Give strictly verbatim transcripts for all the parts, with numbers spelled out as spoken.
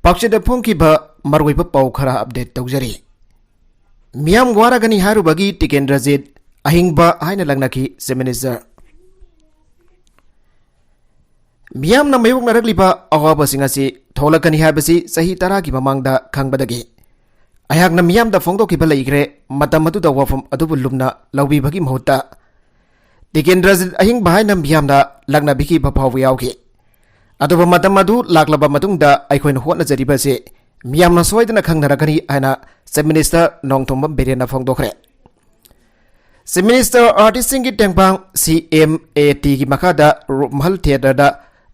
ꯄꯥꯎꯆꯦꯗ ꯐꯣꯡꯈꯤꯕ ꯃꯔꯨꯑꯣꯏꯕ ꯄꯥꯎ ꯈꯔ ꯑꯞꯗꯦꯠ ꯇꯧꯖꯔꯤ꯫ ꯃꯤꯌꯥꯝ ꯋꯥꯔꯒꯅꯤ ꯍꯥꯏꯔꯨꯕꯒꯤ ꯇꯤꯀꯦꯟꯗ꯭ꯔꯖꯤꯠ ꯑꯍꯤꯡꯕ ꯍꯥꯏꯅ ꯂꯪꯅꯈꯤ ꯆꯤꯐ ꯃꯤꯅꯤꯁꯇꯔ꯫ ꯃꯤꯌꯥꯝꯅ ꯃꯥꯌꯣꯛꯅꯔꯛꯂꯤꯕ ꯑꯋꯥꯕꯁꯤꯡ ꯑꯁꯤ ꯊꯣꯛꯂꯛꯀꯅꯤ ꯍꯥꯏꯕꯁꯤ ꯆꯍꯤ ꯇꯔꯥꯒꯤ ꯃꯃꯥꯡꯗ ꯈꯪꯕꯗꯒꯤ ꯑꯩꯍꯥꯛꯅ ꯃꯤꯌꯥꯝꯗ ꯐꯣꯡꯗꯣꯛꯈꯤꯕ ꯂꯩꯈ꯭ꯔꯦ꯫ ꯃꯇꯝ ꯑꯗꯨꯗ ꯋꯥꯐꯝ ꯑꯗꯨꯕꯨ ꯂꯨꯝꯅ ꯂꯧꯕꯤꯕꯒꯤ ꯃꯍꯨꯠꯇ ꯇꯤꯀꯦꯟꯗ꯭ꯔꯖꯤꯠ ꯑꯍꯤꯡꯕ ꯍꯥꯏꯅ ꯃꯤꯌꯥꯝꯅ ꯂꯛꯅꯕꯤꯈꯤꯕ ꯐꯥꯎꯕ ꯌꯥꯎꯈꯤ꯫ ꯑꯗꯨꯕꯨ ꯃꯇꯝ ꯑꯗꯨ ꯂꯥꯛꯂꯕ ꯃꯇꯨꯡꯗ ꯑꯩꯈꯣꯏꯅ ꯍꯣꯠꯅꯖꯔꯤꯕꯁꯤ ꯃꯤꯌꯥꯝꯅ ꯁꯣꯏꯗꯅ ꯈꯪꯅꯔꯛꯀꯅꯤ ꯍꯥꯏꯅ ꯆꯤꯐ ꯃꯤꯅꯤꯁꯇꯔ ꯅꯣꯡꯊꯣꯝꯕꯝ ꯕꯤꯔꯦꯟꯅ ꯐꯣꯡꯗꯣꯛꯈ꯭ꯔꯦ꯫ ꯆꯤꯐ ꯃꯤꯅꯤꯁꯇꯔ ꯑꯥꯔꯇꯤꯁꯁꯤꯡꯒꯤ ꯇꯦꯡꯕꯥꯡ ꯁꯤ ꯑꯦꯝ ꯑꯦ ꯇꯤꯒꯤ ꯃꯈꯥꯗ ꯔꯨꯞꯃꯍꯜ ꯊꯤꯌꯦꯇꯔꯗ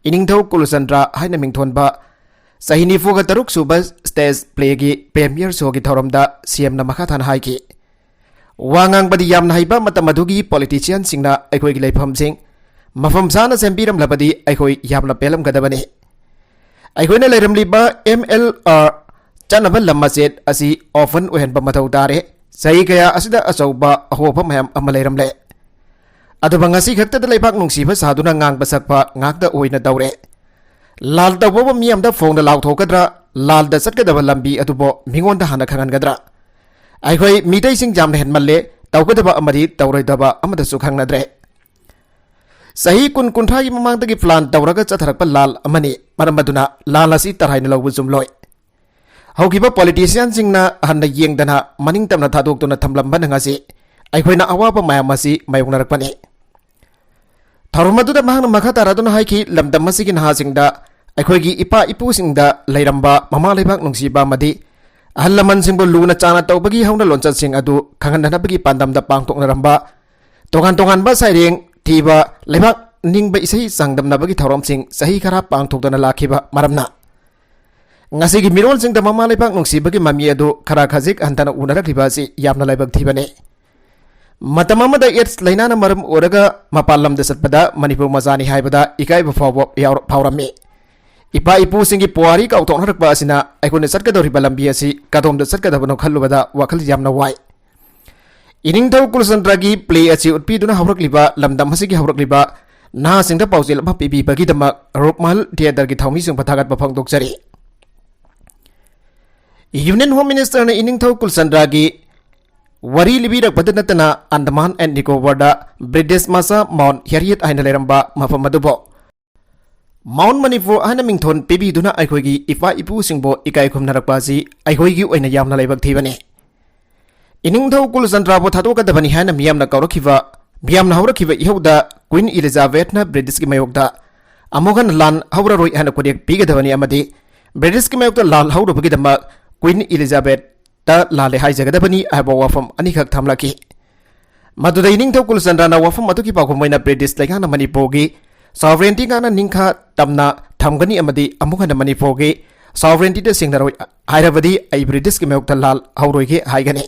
ꯏꯅꯤꯡꯊꯧ ꯀꯨꯂꯆꯟꯗ꯭ꯔ ꯍꯥꯏꯅ ꯃꯤꯡꯊꯣꯟꯕ ꯆꯍꯤ ꯅꯤꯐꯨꯒ ꯇꯔꯨꯛ ꯁꯨꯕ ꯁ꯭ꯇꯦꯖ ꯄ꯭ꯂꯦꯒꯤ ꯄ꯭ꯔꯦꯃꯤꯌꯔ ꯁꯣꯒꯤ ꯊꯧꯔꯝꯗ ꯁꯤ ꯑꯦꯝꯅ ꯃꯈꯥ ꯊꯥꯅ ꯍꯥꯏꯈꯤ꯫ ꯋꯥ ꯉꯥꯡꯕꯗꯤ ꯌꯥꯝꯅ ꯍꯩꯕ ꯃꯇꯝ ꯑꯗꯨꯒꯤ ꯄꯣꯂꯤꯇꯤꯁꯤꯌꯥꯟꯁꯤꯡꯅ ꯑꯩꯈꯣꯏꯒꯤ ꯂꯩꯐꯝꯁꯤꯡ ꯃꯐꯝ ꯆꯥꯅ ꯁꯦꯝꯕꯤꯔꯝꯂꯕꯗꯤ ꯑꯩꯈꯣꯏ ꯌꯥꯝꯅ ꯄꯦꯜꯂꯝꯒꯗꯕꯅꯤ꯫ ꯑꯩꯈꯣꯏꯅ ꯂꯩꯔꯝꯂꯤꯕ ꯑꯦꯝ ꯑꯦꯜ ꯑꯥꯔ ꯆꯠꯅꯕ ꯂꯝ ꯃꯆꯦꯠ ꯑꯁꯤ ꯑꯣꯄꯟ ꯑꯣꯏꯍꯟꯕ ꯃꯊꯧ ꯇꯥꯔꯦ꯫ ꯆꯍꯤ ꯀꯌꯥ ꯑꯁꯤꯗ ꯑꯆꯧꯕ ꯑꯍꯣꯕ ꯃꯌꯥꯝ ꯑꯃ ꯂꯩꯔꯝꯂꯦ꯫ ꯑꯗꯨꯕꯨ ꯉꯁꯤ ꯈꯛꯇꯗ ꯂꯩꯕꯥꯛ ꯅꯨꯡꯁꯤꯕ ꯁꯥꯗꯨꯅ ꯉꯥꯡꯕ ꯁꯛꯄ ꯉꯥꯛꯇ ꯑꯣꯏꯅ ꯇꯧꯔꯦ꯫ ꯂꯥꯜ ꯇꯧꯕꯕꯨ ꯃꯤ ꯑꯃꯗ ꯐꯣꯡꯅ ꯂꯥꯎꯊꯣꯛꯀꯗ꯭ꯔꯥ? ꯂꯥꯜꯗ ꯆꯠꯀꯗꯕ ꯂꯝꯕꯤ ꯑꯗꯨꯕꯨ ꯃꯤꯉꯣꯟꯗ ꯍꯥꯟꯅ ꯈꯪꯍꯟꯒꯗ꯭ꯔꯥ? ꯑꯩꯈꯣꯏ ꯃꯤꯇꯩꯁꯤꯡ ꯌꯥꯝꯅ ꯍꯦꯟꯃꯜꯂꯦ, ꯇꯧꯒꯗꯕ ꯑꯃꯗꯤ ꯇꯧꯔꯣꯏꯗꯕ ꯑꯃꯗꯁꯨ ꯈꯪꯅꯗ꯭ꯔꯦ꯫ ꯆꯍꯤ ꯀꯨꯟ ꯀꯨꯟꯊ꯭ꯔꯥꯒꯤ ꯃꯃꯥꯡꯗꯒꯤ ꯄ꯭ꯂꯥꯟ ꯇꯧꯔꯒ ꯆꯠꯊꯔꯛꯄ ꯂꯥꯜ ꯑꯃꯅꯤ꯫ ꯃꯔꯝ ꯑꯗꯨꯅ ꯂꯥꯜ ꯑꯁꯤ ꯇꯔꯥꯏꯅ ꯂꯧꯕ ꯆꯨꯝꯂꯣꯏ꯫ ꯍꯧꯈꯤꯕ ꯄꯣꯂꯤꯇꯤꯁꯤꯌꯥꯟꯁꯤꯡꯅ ꯍꯟꯅ ꯌꯦꯡꯗꯅ ꯃꯅꯤꯡ ꯇꯝꯅ ꯊꯥꯗꯣꯛꯇꯨꯅ ꯊꯝꯂꯝꯕꯅ ꯉꯁꯤ ꯑꯩꯈꯣꯏꯅ ꯑꯋꯥꯕ ꯃꯌꯥꯝ ꯑꯁꯤ ꯃꯥꯌꯣꯛꯅꯔꯛꯄꯅꯤ꯫ ꯊꯧꯔꯝ ꯑꯗꯨꯗ ꯃꯍꯥꯛꯅ ꯃꯈꯥ ꯇꯥꯔꯗꯨꯅ ꯍꯥꯏꯈꯤ, ꯂꯝꯗꯝ ꯑꯁꯤꯒꯤ ꯅꯍꯥꯁꯤꯡꯗ ꯑꯩꯈꯣꯏꯒꯤ ꯏꯄꯥ ꯏꯄꯨꯁꯤꯡꯗ ꯂꯩꯔꯝꯕ ꯃꯃꯥ ꯂꯩꯕꯥꯛ ꯅꯨꯡꯁꯤꯕ ꯑꯃꯗꯤ ꯑꯍꯜ ꯂꯃꯟꯁꯤꯡꯕꯨ ꯂꯨꯅ ꯆꯥꯟꯅ ꯇꯧꯕꯒꯤ ꯍꯧꯅ ꯂꯣꯟꯆꯠꯁꯤꯡ ꯑꯗꯨ ꯈꯪꯍꯟꯅꯅꯕꯒꯤ ꯄꯥꯟꯗꯝꯗ ꯄꯥꯡꯊꯣꯛꯅꯔꯝꯕ ꯇꯣꯉꯥꯟ ꯇꯣꯉꯥꯟꯕ ꯁꯩꯔꯦꯡ ꯊꯤꯕ, ꯂꯩꯕꯥꯛ ꯅꯤꯡꯕ ꯏꯁꯩ ꯆꯥꯡꯗꯝꯅꯕꯒꯤ ꯊꯧꯔꯝꯁꯤꯡ ꯆꯍꯤ ꯈꯔ ꯄꯥꯡꯊꯣꯛꯇꯅ ꯂꯥꯛꯈꯤꯕ ꯃꯔꯝꯅ, ꯉꯁꯤꯒꯤ ꯃꯤꯔꯣꯜꯁꯤꯡꯗ ꯃꯃꯥ ꯂꯩꯕꯥꯛ ꯅꯨꯡꯁꯤꯕꯒꯤ ꯃꯃꯤ ꯑꯗꯨ ꯈꯔ ꯈꯖꯤꯛ ꯍꯟꯊꯅ ꯎꯅꯔꯛꯂꯤꯕ ꯑꯁꯤ ꯌꯥꯝꯅ ꯂꯥꯏꯕꯛ ꯊꯤꯕꯅꯤ꯫ ꯃꯇꯝ ꯑꯃꯗ ꯑꯦꯗꯁ ꯂꯥꯏꯅꯥꯅ ꯃꯔꯝ ꯑꯣꯏꯔꯒ ꯃꯄꯥꯟ ꯂꯝꯗ ꯆꯠꯄꯗ ꯃꯅꯤꯄꯨꯔ ꯃꯆꯥꯅꯤ ꯍꯥꯏꯕꯗ ꯏꯀꯥꯏꯕ ꯐꯥꯎꯕ ꯌꯥꯎꯔ-, ꯐꯥꯎꯔꯝꯃꯤ꯫ ꯏꯄꯥ ꯏꯄꯨꯁꯤꯡꯒꯤ ꯄꯨꯋꯥꯔꯤ ꯀꯥꯎꯊꯣꯛꯅꯔꯛꯄ ꯑꯁꯤꯅ ꯑꯩꯈꯣꯏꯅ ꯆꯠꯀꯗꯧꯔꯤꯕ ꯂꯝꯕꯤ ꯑꯁꯤ ꯀꯗꯣꯝꯗ ꯆꯠꯀꯗꯕꯅꯣ ꯈꯜꯂꯨꯕꯗ ꯋꯥꯈꯜ ꯌꯥꯝꯅ ꯋꯥꯏ꯫ ꯏꯅꯤꯡꯊꯧ ꯀꯨꯂꯆꯟꯗ꯭ꯔꯒꯤ ꯄ꯭ꯂꯦ ꯑꯁꯤ ꯎꯠꯄꯤꯗꯨꯅ ꯍꯧꯔꯛꯂꯤꯕ ꯂꯝꯗꯝ ꯑꯁꯤꯒꯤ ꯍꯧꯔꯛꯂꯤꯕ ꯅꯍꯥꯁꯤꯡꯗ ꯄꯥꯎꯖꯦꯜ ꯑꯃ ꯄꯤꯕꯤꯕꯒꯤꯗꯃꯛ ꯔꯨꯞꯃꯍꯜ ꯊꯤꯌꯦꯇꯔꯒꯤ ꯊꯧꯃꯤꯁꯤꯡꯕꯨ ꯊꯥꯒꯠꯄ ꯐꯣꯡꯗꯣꯛꯆꯔꯤ꯫ Union Home Ministerꯅ ꯏꯅꯤꯡꯊꯧ ꯀꯨꯜꯆꯟꯗ꯭ꯔꯒꯤ ꯋꯥꯔꯤ ꯂꯤꯕꯤꯔꯛꯄꯗ ꯅꯠꯇꯅ Andaman and Nicobarꯗ British ꯃꯆꯥ Mount Harriet ꯍꯥꯏꯅ ꯂꯩꯔꯝꯕ ꯃꯐꯝ ꯑꯗꯨꯕꯨ Mount Manipur ꯍꯥꯏꯅ ꯃꯤꯡꯊꯣꯟ ꯄꯤꯕꯤꯗꯨꯅ ꯑꯩꯈꯣꯏꯒꯤ ꯏꯄꯥ ꯏꯄꯨꯁꯤꯡꯕꯨ ꯏꯀꯥꯏ ꯈꯨꯝꯅꯔꯛꯄ ꯑꯁꯤ ꯑꯩꯈꯣꯏꯒꯤ ꯑꯣꯏꯅ ꯌꯥꯝꯅ ꯂꯥꯏꯕꯛ ꯊꯤꯕꯅꯤ꯫ ꯏꯅꯤꯡꯊꯧ ꯀꯨꯜꯆꯟꯗ꯭ꯔꯕꯨ ꯊꯥꯗꯣꯛꯀꯗꯕꯅꯤ ꯍꯥꯏꯅ ꯃꯤꯌꯥꯝꯅ ꯀꯧꯔꯛꯈꯤꯕ, ꯃꯤꯌꯥꯝꯅ ꯍꯧꯔꯛꯈꯤꯕ ꯏꯍꯧꯗ Queen Elizabethꯅ Britishꯀꯤ ꯃꯥꯌꯣꯛꯇ ꯑꯃꯨꯛ ꯍꯟꯅ ꯂꯥꯟ ꯍꯧꯔꯔꯣꯏ ꯍꯥꯏꯅ ꯈꯨꯗꯦꯛ ꯄꯤꯒꯗꯕꯅꯤ ꯑꯃꯗꯤ Britishꯀꯤ ꯃꯥꯌꯣꯛꯇ ꯂꯥꯟ ꯍꯧꯔꯨꯕꯒꯤꯗꯃꯛ Queen Elizabethꯇ ꯂꯥꯜꯂꯦ ꯍꯥꯏꯖꯒꯗꯕꯅꯤ ꯍꯥꯏꯕ ꯋꯥꯐꯝ ꯑꯅꯤꯈꯛ ꯊꯝꯂꯛꯈꯤ꯫ ꯃꯗꯨꯗ ꯏꯅꯤꯡꯊꯧ ꯀꯨꯜꯆꯟꯗ꯭ꯔꯅ ꯋꯥꯐꯝ ꯑꯗꯨꯒꯤ ꯄꯥꯎꯈꯨꯝ ꯑꯣꯏꯅ British ꯂꯩꯉꯥꯛꯅ ꯃꯅꯤꯄꯨꯔꯒꯤ sovereignty ꯉꯥꯛꯅ ꯅꯤꯡꯈꯥ ꯇꯝꯅ ꯊꯝꯒꯅꯤ ꯑꯃꯗꯤ ꯑꯃꯨꯛ ꯍꯟꯅ ꯃꯅꯤꯄꯨꯔꯒꯤ sovereigntyꯗ ꯁꯤꯡꯅꯔꯣꯏ ꯍꯥꯏꯔꯕꯗꯤ ꯑꯩ Britishꯀꯤ ꯃꯥꯌꯣꯛꯇ ꯂꯥꯜ ꯍꯧꯔꯣꯏꯒꯦ ꯍꯥꯏꯒꯅꯤ꯫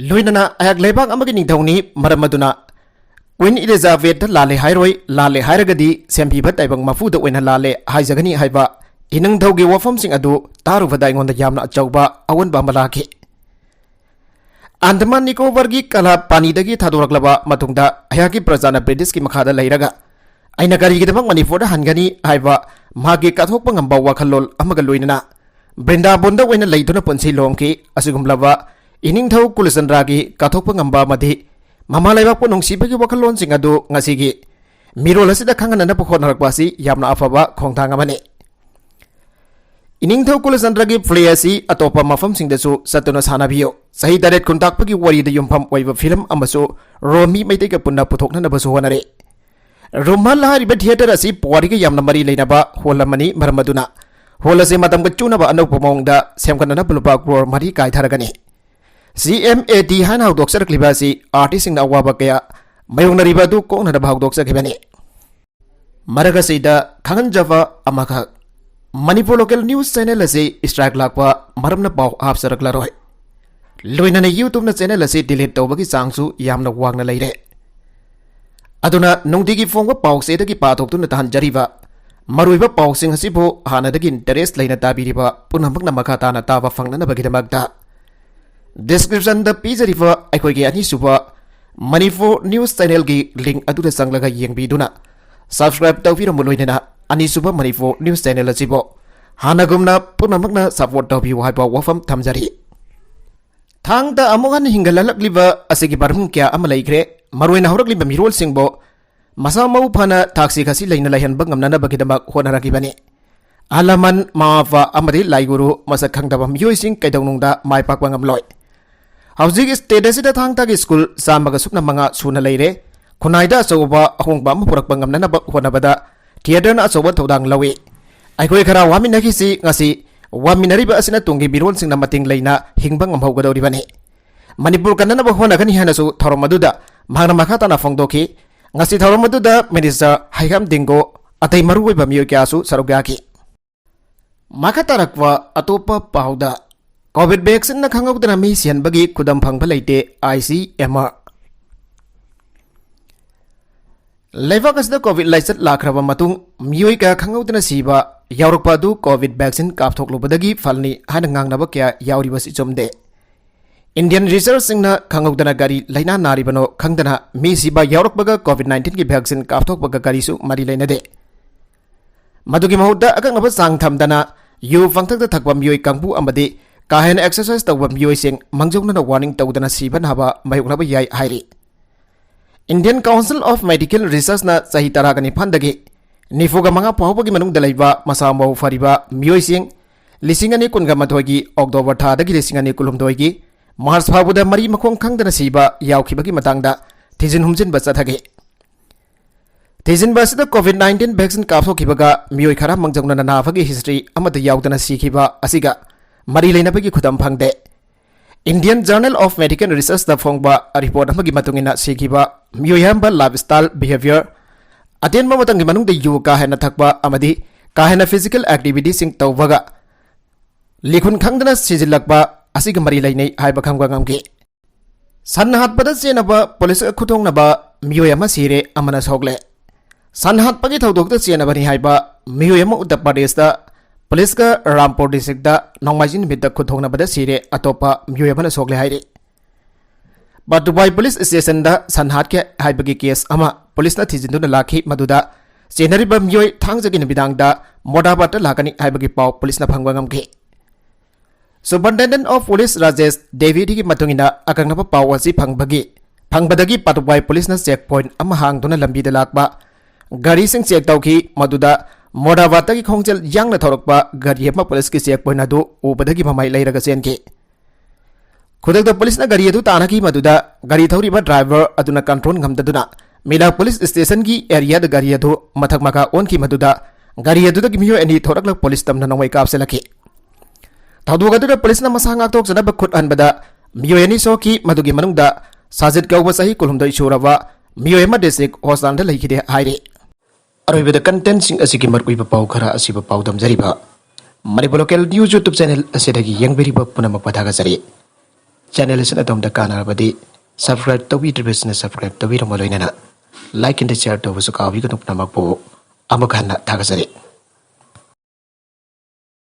ꯂꯣꯏꯅꯅ ꯑꯩꯍꯥꯛ ꯂꯩꯕꯥꯛ ꯑꯃꯒꯤ ꯅꯤꯡꯊꯧꯅꯤ, ꯃꯔꯝ ꯑꯗꯨꯅ Queen Elizabethꯇ ꯂꯥꯜꯂꯦ ꯍꯥꯏꯔꯣꯏ, ꯂꯥꯜꯂꯦ ꯍꯥꯏꯔꯒꯗꯤ ꯁꯦꯝꯕꯤꯕ ꯇꯥꯏꯕꯪ ꯃꯄꯨꯗ ꯑꯣꯏꯅ ꯂꯥꯜꯂꯦ ꯍꯥꯏꯖꯒꯅꯤ ꯍꯥꯏꯕ ꯏꯅꯤꯡꯊꯧꯒꯤ ꯋꯥꯐꯝꯁꯤꯡ ꯑꯗꯨ ꯇꯥꯔꯨꯕꯗ ꯑꯩꯉꯣꯟꯗ ꯌꯥꯝꯅ ꯑꯆꯧꯕ ꯑꯑꯣꯟꯕ ꯑꯃ ꯂꯥꯛꯈꯤ꯫ Andaman Nicobarꯒꯤ ꯀꯂꯥꯄꯥꯅꯤꯗꯒꯤ ꯊꯥꯗꯣꯔꯛꯂꯕ ꯃꯇꯨꯡꯗ ꯑꯩꯍꯥꯛꯀꯤ ꯄ꯭ꯔꯖꯥꯅ Britishꯀꯤ ꯃꯈꯥꯗ ꯂꯩꯔꯒ ꯑꯩꯅ ꯀꯔꯤꯒꯤꯗꯃꯛ ꯃꯅꯤꯄꯨꯔꯗ ꯍꯟꯒꯅꯤ ꯍꯥꯏꯕ ꯃꯍꯥꯛꯀꯤ ꯀꯠꯊꯣꯛꯄ ꯉꯝꯕ ꯋꯥꯈꯜꯂꯣꯟ ꯑꯃꯒ ꯂꯣꯏꯅꯅ ꯕ꯭ꯔꯤꯟꯗꯥꯕꯣꯟꯗ ꯑꯣꯏꯅ ꯂꯩꯗꯨꯅ ꯄꯨꯟꯁꯤ ꯂꯣꯝꯈꯤ꯫ ꯑꯁꯤꯒꯨꯝꯂꯕ ꯏꯅꯤꯡꯊꯧ ꯀꯨꯂꯆꯟꯗ꯭ꯔꯒꯤ ꯀꯠꯊꯣꯛꯄ ꯉꯝꯕ ꯑꯃꯗꯤ ꯃꯃꯥ ꯂꯩꯕꯥꯛꯄꯨ ꯅꯨꯡꯁꯤꯕꯒꯤ ꯋꯥꯈꯜꯂꯣꯟꯁꯤꯡ ꯑꯗꯨ ꯉꯁꯤꯒꯤ ꯃꯤꯔꯣꯜ ꯑꯁꯤꯗ ꯈꯪꯍꯟꯅꯅꯕ ꯍꯣꯠꯅꯔꯛꯄ ꯑꯁꯤ ꯌꯥꯝꯅ ꯑꯐꯕ ꯈꯣꯡꯊꯥꯡ ꯑꯃꯅꯤ꯫ ꯏꯅꯤꯡꯊꯧ ꯀꯨꯂꯆꯟꯗ꯭ꯔꯒꯤ play ꯑꯁꯤ ꯑꯇꯣꯞꯄ ꯃꯐꯝꯁꯤꯡꯗꯁꯨ ꯆꯠꯇꯨꯅ ꯁꯥꯟꯅꯕꯤꯌꯨ꯫ ꯆꯍꯤ ꯇꯔꯦꯠ ꯈꯨꯟꯇꯥꯛꯄꯒꯤ ꯋꯥꯔꯤꯗ ꯌꯨꯝꯐꯝ ꯑꯣꯏꯕ film ꯑꯃꯁꯨ ꯔꯣꯃꯤ ꯃꯩꯇꯩꯒ ꯄꯨꯟꯅ ꯄꯨꯊꯣꯛꯅꯅꯕꯁꯨ ꯍꯣꯠꯅꯔꯤ꯫ ꯔꯨꯝꯃꯜ ꯍꯥꯏꯔꯤꯕ theatre ꯑꯁꯤ ꯄꯨꯋꯥꯔꯤꯒ ꯌꯥꯝꯅ ꯃꯔꯤ ꯂꯩꯅꯕ hall ꯑꯃꯅꯤ꯫ ꯃꯔꯝ ꯑꯗꯨꯅ hall ꯑꯁꯤ ꯃꯇꯝꯒ ꯆꯨꯅꯕ ꯑꯅꯧꯕ ꯃꯑꯣꯡꯗ ꯁꯦꯝꯒꯠꯅꯅꯕ ꯂꯨꯄꯥ ꯀ꯭ꯔꯣꯔ ꯃꯔꯤ ꯀꯥꯏꯊꯔꯒꯅꯤ꯫ C M A T ꯍꯥꯏꯅ ꯍꯧꯗꯣꯛꯆꯔꯛꯂꯤꯕ ꯑꯁꯤ artistꯁꯤꯡꯅ ꯑꯋꯥꯕ ꯀꯌꯥ ꯃꯥꯌꯣꯛꯅꯔꯤꯕ ꯑꯗꯨ ꯀꯣꯛꯅꯅꯕ ꯍꯧꯗꯣꯛꯆꯈꯤꯕꯅꯤ꯫ ꯃꯔꯛ ꯑꯁꯤꯗ ꯈꯪꯍꯟꯖꯕ ꯑꯃꯈꯛ, ꯃꯅꯤꯄꯨꯔ local news channel ꯑꯁꯤ strike ꯂꯥꯛꯄ ꯃꯔꯝꯅ ꯄꯥꯎ ꯍꯥꯞꯆꯔꯛꯂꯔꯣꯏ꯫ ꯂꯣꯏꯅꯅ YouTubeꯅ channel ꯑꯁꯤ delete ꯇꯧꯕꯒꯤ ꯆꯥꯡꯁꯨ ꯌꯥꯝꯅ ꯋꯥꯡꯅ ꯂꯩꯔꯦ꯫ ꯑꯗꯨꯅ ꯅꯨꯡꯇꯤꯒꯤ ꯐꯣꯡꯕ ꯄꯥꯎꯆꯦꯗꯒꯤ ꯄꯥꯊꯣꯛꯇꯨꯅ ꯇꯥꯍꯟꯖꯔꯤꯕ ꯃꯔꯨꯑꯣꯏꯕ ꯄꯥꯎꯁꯤꯡ ꯑꯁꯤꯕꯨ ꯍꯥꯟꯅꯗꯒꯤ interest ꯂꯩꯅ ꯇꯥꯕꯤꯔꯤꯕ ꯄꯨꯝꯅꯃꯛꯅ ꯃꯈꯥ ꯇꯥꯅ ꯇꯥꯕ ꯐꯪꯅꯅꯕꯒꯤꯗꯃꯛꯇ descriptionꯗ ꯄꯤꯖꯔꯤꯕ ꯑꯩꯈꯣꯏꯒꯤ ꯑꯅꯤꯁꯨꯕ ꯃꯅꯤꯄꯨꯔ news channelꯒꯤ link ꯑꯗꯨꯗ ꯆꯪꯂꯒ ꯌꯦꯡꯕꯤꯗꯨꯅ subscribe ꯇꯧꯕꯤꯔꯝꯃꯨ꯫ ꯂꯣꯏꯅꯅ ꯑꯅꯤꯁꯨꯕ ꯃꯅꯤꯄꯨꯔ news channel ꯑꯁꯤꯕꯨ ꯍꯥꯟꯅꯒꯨꯝꯅ ꯄꯨꯝꯅꯃꯛꯅ support ꯇꯧꯕꯤꯌꯨ ꯍꯥꯏꯕ ꯋꯥꯐꯝ ꯊꯝꯖꯔꯤ꯫ ꯊꯥꯡꯗ ꯑꯃꯨꯛ ꯍꯟꯅ ꯍꯤꯡꯒꯠꯂꯛꯂꯤꯕ ꯑꯁꯤꯒꯤ ꯃꯔꯝ ꯀꯌꯥ ꯑꯃ ꯂꯩꯈ꯭ꯔꯦ꯫ ꯃꯔꯨꯑꯣꯏꯅ ꯍꯧꯔꯛꯂꯤꯕ ꯃꯤꯔꯣꯜꯁꯤꯡꯕꯨ ꯃꯁꯥ ꯃꯎ ꯐꯅ ꯊꯥꯛꯁꯤ ꯈꯥꯁꯤ ꯂꯩꯅ ꯂꯩꯍꯟꯕ ꯉꯝꯅꯅꯕꯒꯤꯗꯃꯛ ꯍꯣꯠꯅꯔꯛꯈꯤꯕꯅꯤ꯫ ꯑꯍꯜ ꯂꯃꯟ, ꯃꯃꯥ ꯃꯄꯥ ꯑꯃꯗꯤ ꯂꯥꯏꯒꯨꯔꯨ ꯃꯁꯛ ꯈꯪꯗꯕ ꯃꯤꯑꯣꯏꯁꯤꯡ ꯀꯩꯗꯧꯅꯨꯡꯗ ꯃꯥꯏ ꯄꯥꯛꯄ ꯉꯝꯂꯣꯏ꯫ ꯍꯧꯖꯤꯛ state ꯑꯁꯤꯗ ꯊꯥꯡ ꯇꯥꯒꯤ school ꯆꯥꯝꯃꯒ ꯁꯨꯞꯅ ꯃꯉꯥ ꯁꯨꯅ ꯂꯩꯔꯦ꯫ ꯈꯨꯟꯅꯥꯏꯗ ꯑꯆꯧꯕ ꯑꯍꯣꯡꯕ ꯑꯃ ꯄꯨꯔꯛꯄ ꯉꯝꯅꯅꯕ ꯍꯣꯠꯅꯕꯗ theatreꯅ ꯑꯆꯧꯕ ꯊꯧꯗꯥꯡ ꯂꯧꯏ꯫ ꯑꯩꯈꯣꯏ ꯈꯔ ꯋꯥꯃꯤꯟꯅꯈꯤꯁꯤ꯫ ꯉꯁꯤ ꯋꯥꯃꯤꯟꯅꯔꯤꯕ ꯑꯁꯤꯅ ꯇꯨꯡꯒꯤ ꯃꯤꯔꯣꯜꯁꯤꯡꯅ ꯃꯇꯦꯡ ꯂꯩꯅ ꯍꯤꯡꯕ ꯉꯝꯍꯧꯒꯗꯧꯔꯤꯕꯅꯤ꯫ ꯃꯅꯤꯄꯨꯔ ꯀꯟꯅꯅꯕ ꯍꯣꯠꯅꯒꯅꯤ ꯍꯥꯏꯅꯁꯨ ꯊꯧꯔꯝ ꯑꯗꯨꯗ ꯃꯍꯥꯛꯅ ꯃꯈꯥ ꯇꯥꯅ ꯐꯣꯡꯗꯣꯛꯈꯤ꯫ ꯉꯁꯤ ꯊꯧꯔꯝ ꯑꯗꯨꯗ minister ꯍꯩꯈꯥꯝ ꯗꯤꯡꯒꯣ, ꯑꯇꯩ ꯃꯔꯨꯑꯣꯏꯕ ꯃꯤꯑꯣꯏ ꯀꯌꯥꯁꯨ ꯁꯔꯨꯛ ꯌꯥꯈꯤ꯫ ꯃꯈꯥ ꯇꯥꯔꯛꯄ ꯑꯇꯣꯞꯄ ꯄꯥꯎꯗ, COVID vaccineꯅ ꯈꯪꯍꯧꯗꯅ ꯃꯤ ꯁꯤꯍꯟꯕꯒꯤ ꯈꯨꯗꯝ ꯐꯪꯕ ꯂꯩꯇꯦ, ICMR꯫ ꯂꯩꯕꯥꯛ ꯑꯁꯤꯗ COVID ꯂꯥꯏꯆꯠ ꯂꯥꯛꯈ꯭ꯔꯕ ꯃꯇꯨꯡ ꯃꯤꯑꯣꯏ ꯀꯌꯥ ꯈꯪꯍꯧꯗꯅ ꯁꯤꯕ ꯌꯥꯎꯔꯛꯄ ꯑꯗꯨ COVID vaccine ꯀꯥꯞꯊꯣꯛꯂꯨꯕꯗꯒꯤ ꯐꯜꯅꯤ ꯍꯥꯏꯅ ꯉꯥꯡꯅꯕ ꯀꯌꯥ ꯌꯥꯎꯔꯤꯕꯁꯤ ꯆꯨꯝꯗꯦ꯫ Indian researchꯁꯤꯡꯅ ꯈꯪꯍꯧꯗꯅ ꯀꯔꯤ ꯂꯥꯏꯅꯥ ꯅꯥꯔꯤꯕꯅꯣ ꯈꯪꯗꯅ ꯃꯤ ꯁꯤꯕ ꯌꯥꯎꯔꯛꯄꯒ COVID nineteenꯒꯤ vaccine ꯀꯥꯞꯊꯣꯛꯄꯒ ꯀꯔꯤꯁꯨ ꯃꯔꯤ ꯂꯩꯅꯗꯦ꯫ ꯃꯗꯨꯒꯤ ꯃꯍꯨꯠꯇ ꯑꯀꯛꯅꯕ ꯆꯥꯡ ꯊꯝꯗꯅ ꯌꯨ ꯄꯪꯊꯛꯇ ꯊꯛꯄ ꯃꯤꯑꯣꯏ ꯀꯥꯡꯕꯨ ꯑꯃꯗꯤ ꯀꯥ ꯍꯦꯟꯅ exercise ꯇꯧꯕ ꯃꯤꯑꯣꯏꯁꯤꯡ ꯃꯥꯡꯖꯧꯅꯅ warning ꯇꯧꯗꯅ ꯁꯤꯕ ꯅꯥꯕ ꯃꯥꯌꯣꯛꯅꯕ ꯌꯥꯏ ꯍꯥꯏꯔꯤ꯫ Indian Council of Medical Researchꯅ ꯆꯍꯤ ꯇꯔꯥꯒ ꯅꯤꯄꯥꯟꯗꯒꯤ ꯅꯤꯐꯨꯒ ꯃꯉꯥ ꯐꯥꯎꯕꯒꯤ ꯃꯅꯨꯡꯗ ꯂꯩꯕ ꯃꯁꯥ ꯃꯎ ꯐꯔꯤꯕ ꯃꯤꯑꯣꯏꯁꯤꯡ ꯂꯤꯁꯤꯡ ꯑꯅꯤ ꯀꯨꯟꯒ ꯃꯥꯊꯣꯏꯒꯤ October ꯊꯥꯗꯒꯤ ꯂꯤꯁꯤꯡ ꯑꯅꯤ ꯀꯨꯟꯍꯨꯝꯗꯣꯏꯒꯤ March ꯐꯥꯎꯕꯗ ꯃꯔꯤ ꯃꯈꯣꯡ ꯈꯪꯗꯅ ꯁꯤꯕ ꯌꯥꯎꯈꯤꯕꯒꯤ ꯃꯇꯥꯡꯗ ꯊꯤꯖꯤꯟ ꯍꯨꯝꯖꯤꯟꯕ ꯆꯠꯊꯈꯤ꯫ ꯊꯤꯖꯤꯟꯕ ꯑꯁꯤꯗ COVID nineteen vaccine ꯀꯥꯞꯊꯣꯛꯈꯤꯕꯒ ꯃꯤꯑꯣꯏ ꯈꯔ ꯃꯥꯡꯖꯧꯅꯅ ꯅꯥꯕꯒꯤ history ꯑꯃꯠꯇ ꯌꯥꯎꯗꯅ ꯁꯤꯈꯤꯕ ꯑꯁꯤꯒ ꯃꯔꯤ ꯂꯩꯅꯕꯒꯤ ꯈꯨꯗꯝ ꯐꯪꯗꯦ꯫ Indian Journal of Medical Researchꯇ ꯐꯣꯡꯕ report ꯑꯃꯒꯤ ꯃꯇꯨꯡ ꯏꯟꯅ, ꯁꯤꯈꯤꯕ ꯃꯤꯑꯣꯏ ꯑꯌꯥꯝꯕ lifestyle behavior, ꯑꯇꯦꯟꯕ ꯃꯇꯝꯒꯤ ꯃꯅꯨꯡꯗ ꯌꯨ ꯀꯥ ꯍꯦꯟꯅ ꯊꯛꯄ ꯑꯃꯗꯤ ꯀꯥ ꯍꯦꯟꯅ physical activityꯁꯤꯡ ꯇꯧꯕꯒ ꯂꯤꯈꯨꯟ ꯈꯪꯗꯅ ꯁꯤꯖꯤꯜꯂꯛꯄ ꯑꯁꯤꯒ ꯃꯔꯤ ꯂꯩꯅꯩ ꯍꯥꯏꯕ ꯈꯪꯕ ꯉꯝꯈꯤ꯫ ꯁꯟ ꯍꯥꯠꯄꯗ ꯆꯦꯟꯅꯕ ꯄꯨꯂꯤꯁꯀ ꯈꯨꯠꯊꯣꯛꯅꯕ ꯃꯤꯑꯣꯏ ꯑꯃ ꯁꯤꯔꯦ, ꯑꯃꯅ ꯁꯣꯛꯂꯦ꯫ ꯁꯟ ꯍꯥꯠꯄꯒꯤ ꯊꯧꯗꯣꯛꯇ ꯆꯦꯟꯅꯕꯅꯤ ꯍꯥꯏꯕ ꯃꯤꯑꯣꯏ ꯑꯃ ꯎꯠꯇꯔ ꯄ꯭ꯔꯗꯦꯁꯇ ꯄꯨꯂꯤꯁꯀ ꯔꯥꯝꯄꯨꯔ districtꯇ ꯅꯣꯡꯃꯥꯏꯖꯤꯡ ꯅꯨꯃꯤꯠꯇ ꯈꯨꯠꯊꯣꯛꯅꯕꯗ ꯁꯤꯔꯦ, ꯑꯇꯣꯞꯄ ꯃꯤꯑꯣꯏ ꯑꯃꯅ ꯁꯣꯛꯂꯦ ꯍꯥꯏꯔꯤ꯫ ꯕꯇꯨꯕꯥꯏ ꯄꯨꯂꯤꯁ ꯁ꯭ꯇꯦꯁꯟꯗ ꯁꯟ ꯍꯥꯠꯈꯤ ꯍꯥꯏꯕꯒꯤ case ꯑꯃ ꯄꯨꯂꯤꯁꯅ ꯊꯤꯖꯤꯟꯗꯨꯅ ꯂꯥꯛꯈꯤ, ꯃꯗꯨꯗ ꯆꯦꯟꯅꯔꯤꯕ ꯃꯤꯑꯣꯏ ꯊꯥꯡꯖꯒꯤ ꯅꯨꯃꯤꯗꯥꯡꯗ ꯃꯣꯔꯗꯥꯕꯥꯗꯇ ꯂꯥꯛꯀꯅꯤ ꯍꯥꯏꯕꯒꯤ ꯄꯥꯎ ꯄꯨꯂꯤꯁꯅ ꯐꯪꯕ ꯉꯝꯈꯤ꯫ Superintendent of Police ꯔꯥꯖꯦꯁ ꯗꯦꯕꯤꯗꯤꯒꯤ ꯃꯇꯨꯡ ꯏꯟꯅ, ꯑꯀꯛꯅꯕ ꯄꯥꯎ ꯑꯁꯤ ꯐꯪꯕꯒꯤ, ꯐꯪꯕꯗꯒꯤ ꯄꯥꯇꯨꯄꯥꯏ ꯄꯨꯂꯤꯁꯅ ꯆꯦꯛ ꯄꯣꯏꯟꯠ ꯑꯃ ꯍꯥꯡꯗꯨꯅ ꯂꯝꯕꯤꯗ ꯂꯥꯛꯄ ꯒꯥꯔꯤꯁꯤꯡ ꯆꯦꯛ ꯇꯧꯈꯤ꯫ ꯃꯗꯨꯗ ꯃꯣꯔꯗꯥꯕꯥꯗꯇꯒꯤ ꯈꯣꯡꯖꯦꯜ ꯌꯥꯡꯅ ꯊꯧꯔꯛꯄ ꯒꯥꯔꯤ ꯑꯃ ꯄꯨꯂꯤꯁꯀꯤ ꯆꯦꯛ ꯄꯣꯏꯟꯠ ꯑꯗꯨ ꯎꯕꯗꯒꯤ ꯃꯃꯥꯏ ꯂꯩꯔꯒ ꯆꯦꯟꯈꯤ꯫ ꯈꯨꯗꯛꯇ ꯄꯨꯂꯤꯁꯅ ꯒꯥꯔꯤ ꯑꯗꯨ ꯇꯥꯟꯅꯈꯤ, ꯃꯗꯨꯗ ꯒꯥꯔꯤ ꯊꯧꯔꯤꯕ ꯗ꯭ꯔꯥꯏꯚꯔ ꯑꯗꯨꯅ ꯀꯟꯇ꯭ꯔꯣꯜ ꯉꯝꯗꯗꯨꯅ ꯃꯤꯂꯥ ꯄꯨꯂꯤꯁ ꯁ꯭ꯇꯦꯁꯟꯒꯤ ꯑꯦꯔꯤꯌꯥꯗ ꯒꯥꯔꯤ ꯑꯗꯨ ꯃꯊꯛ ꯃꯈꯥ ꯑꯣꯟꯈꯤ, ꯃꯗꯨꯗ ꯒꯥꯔꯤ ꯑꯗꯨꯗꯒꯤ ꯃꯤꯑꯣꯏ ꯑꯅꯤ ꯊꯣꯔꯛꯂꯒ ꯄꯨꯂꯤꯁ ꯇꯝꯅ ꯅꯣꯡꯃꯩ ꯀꯥꯞꯁꯤꯜꯂꯛꯈꯤ꯫ ꯊꯧꯗꯣꯛ ꯑꯗꯨꯗ ꯄꯨꯂꯤꯁꯅ ꯃꯁꯥ ꯉꯥꯛꯊꯣꯛꯆꯅꯕ ꯈꯨꯠ ꯍꯟꯕꯗ ꯃꯤꯑꯣꯏ ꯑꯅꯤ ꯁꯣꯛꯈꯤ, ꯃꯗꯨꯒꯤ ꯃꯅꯨꯡꯗ ꯁꯥꯖꯤꯠ ꯀꯧꯕ ꯆꯍꯤ ꯀꯨꯟꯍꯨꯝꯗꯣꯏ ꯁꯨꯔꯕ ꯃꯤꯑꯣꯏ ꯑꯃ ꯗꯤꯁꯇ꯭ꯔꯤꯛ ꯍꯣꯁꯄꯤꯇꯥꯜꯗ ꯂꯩꯈꯤꯗꯦ ꯍꯥꯏꯔꯤ꯫ ꯑꯔꯣꯏꯕꯗ ꯀꯟꯇꯦꯟꯁꯤꯡ ꯑꯁꯤꯒꯤ ꯃꯔꯨꯑꯣꯏꯕ ꯄꯥꯎ ꯈꯔ ꯑꯁꯤꯕꯨ ꯄꯥꯎꯗꯝꯖꯔꯤꯕ Manipur local news YouTube channel ꯑꯁꯤꯗꯒꯤ ꯌꯦꯡꯕꯤꯔꯤꯕ ꯄꯨꯝꯅꯃꯛꯄꯨ ꯊꯥꯒꯠꯆꯔꯤ꯫ ꯆꯦꯅꯦꯜ ꯑꯁꯤꯅ ꯑꯗꯣꯝꯗ ꯀꯥꯟꯅꯔꯕꯗꯤ ꯁꯕꯁꯀ꯭ꯔꯥꯏꯕ ꯇꯧꯕꯤꯗ꯭ꯔꯤꯕꯁꯤꯡꯅ ꯁꯕꯁꯀ꯭ꯔꯥꯏꯕ ꯇꯧꯕꯤꯔꯝꯕ ꯂꯣꯏꯅꯅ ꯂꯥꯏꯛ ꯑꯦꯟ ꯁꯤꯌꯔ ꯇꯧꯕꯁꯨ ꯀꯥꯎꯕꯤꯒꯅꯨ꯫ ꯄꯨꯝꯅꯃꯛꯄꯨ ꯑꯃꯨꯛ ꯍꯟꯅ ꯊꯥꯒꯠꯆꯔꯤ꯫